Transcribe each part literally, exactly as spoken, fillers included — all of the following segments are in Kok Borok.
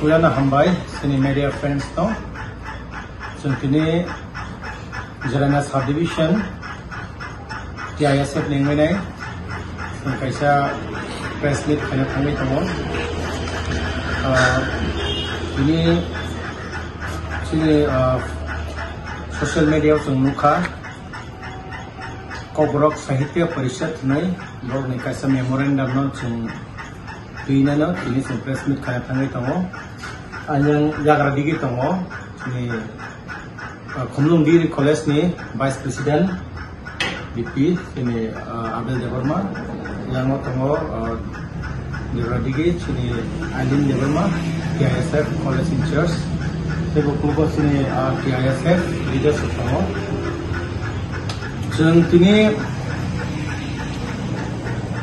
Puilano hambai, chini media friends no. Chwng tini Jirana Subdivision, T I S F ni wngwi nai. Chwng kaisa press meet khaina thangwi tongo. Ah, tini chini, ah, social media o chwng nukha. Kokborok Sahitya Parishad hinwi borokni kaisa memorandum no chwng twinano tini chwng press meet khaina thangwi tongo. Ang yang yagra digi tongo, chini, ah, Khumlung Degree College ni Vice President, V P, chini, ah, Abel Debbarma, yang tongo, ah, Debra digi, chini Aileen Debbarma, T I S F College in Charge, tei bo kubo chini, ah, T I S F leaders tongo. Chwng tini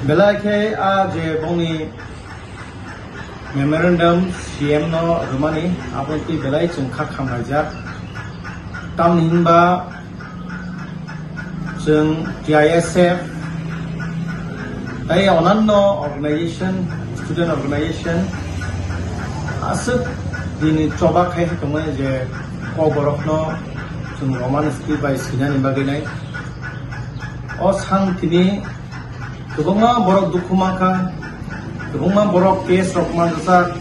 belai khe, ah, je bongni memorandum C M no rwmani, abo twi belai chwng kha khamlaijak. Tamni hinba chwng T I S F tei onanno organization, student organization aswk dini choba khai tongmani je Kokborokno chwng Roman script bai swinani bagwi nai. O sang tini kwbangma borok dukhu mankha, kwbangma borok case rok manjak.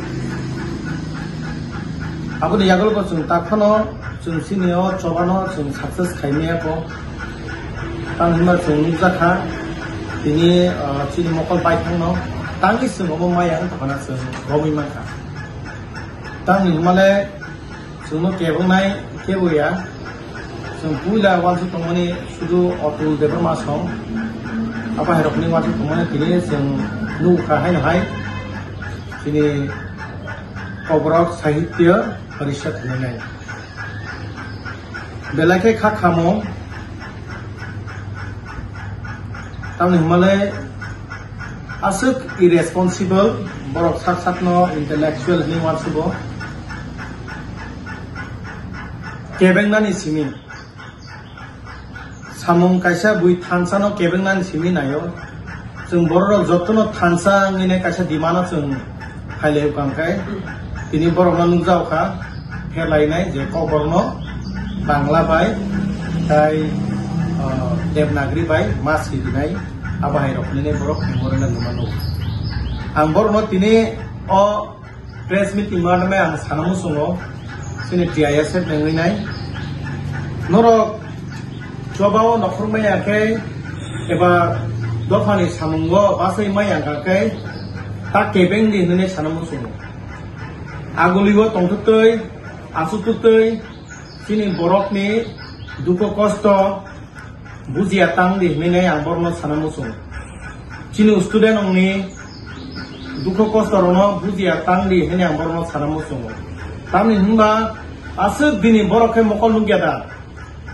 Aboni yagulo bo chwng takhano chwng chini o chobano chwng success khaimaya kho. Tamo hwnba chwng nukjakha tini, ah, chini mokol baithangno tangwi chwng omo maya wng tongkhana chwng romwi mankha. Tamni hwnmale chwngno kebwngnai kebo ya. Chwng puila uansuk tongmani sudu Atul Debbarma song. Abo hai rokni uansuk tongmani tini chwng nukha haino hai. Chini Kokborok Sahitya Parishad hinwi nai. Belai khe kha khamo. Tamni hwnmale aswk irresponsible borok sak sakno intellectual hinwi uansugo. Kebengnani simi. Samung kaisa bui thansa no kebengnani simi naio. Chwng borok rok jotono thansa wngwi nai kaisa demand no chwng phailai kha khe tini borok no nukjak kha pherlai nai je Kokborok no Bangla bai tai, ah, Devanagari bai ma si rinai abo hai rok nini borok memorandum rwma nukha. Ang borok no tini o press meet ni madhyame ang sana muchungo, chini T I S F ni wngwi nai. Norok chobao nokhormaya khe eba dophani samungo basai maya khe ta kebeng di hinwi sana muchungo. Agulio tongthwktwi, achuktwktwi, chini borokni dukho kosto, bujiya tang di hinwi ang borokno sana muchungo. Chini student rokni dukho kosto rokno bujiya tang di hinwi ang borokno sana muchungo. Tamni hwnba aswk bini borok khe mokol nukya da.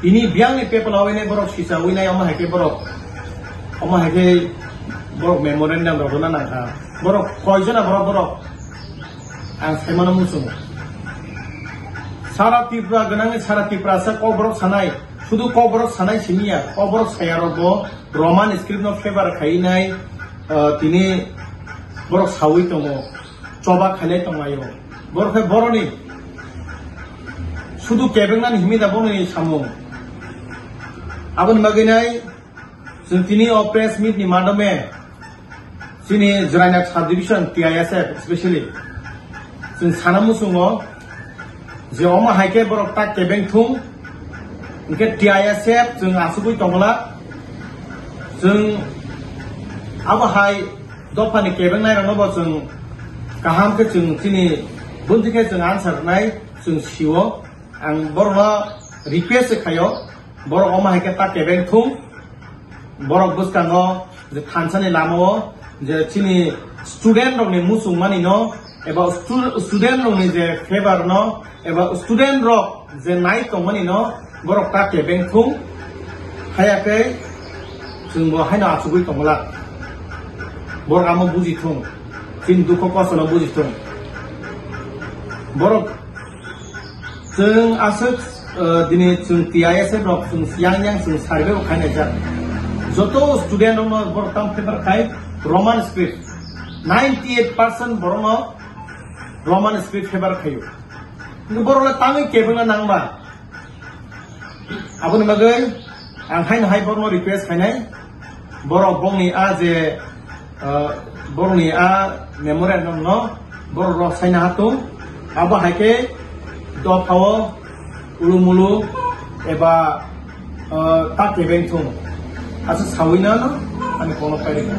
Tini biyangni pepla wine borok sisa wine omo hai khe borok, omo hai khe borok memorandum rok rwna nangkha. Borok koijona borok borok ang saimano muchungo. Sara Tripura gwnangni sara Tripura sa Kokborok sanai. Sudu Kokborok sanai simiya, Kokborok sayarokbo Roman script no favor khainai, ah, tini borok sawi tongo, choba khainai tonglaio. Borok khe boroni sudu kebengnani himida boroni samung. Aboni bagwi nai chwng tini o press meet ni madhyame chini Jirainak subdivision T I S F specially chwng sana muchungo je omo hai khe borok ta kebeng thung, hwnkhe T I S F chwng achugwi tongla, chwng abo hai dophani kebengnai rokno bo chwng kaham khe chwng chini bunti khe chwng answer rwnai chwng sio. Ang borokno request khaio, borok omo hai khe ta kebeng thung. Borok bwskango je thansani lamao je chini student rokni muchungmani no eba stu-, student rokni je favor no eba student rok je nai tongmani no borok ta kebeng thung. Haya khe chwngbo haino achugwi tongla. Borok amo buji thung. Chini dukho kosto no buji thung. Borok Chwng aswk, uh, dini chwng T I S F rok chwng yang yang chwng survey bo khainai jak. Joto student rokno borok tam paper khai Roman script. Ninety eight percent borokno Roman script favor khaio. Kintu borok le tangwi kebengna nangba. Aboni bagwi ang haino hai borno request khainai. Borok bongni a je, uh, borokni a memorandum no borok rok saina hatung. Abo hai khe dophao ulumulu eba, uh, ta kebeng thung. Asa sawi na no ani kono pairika.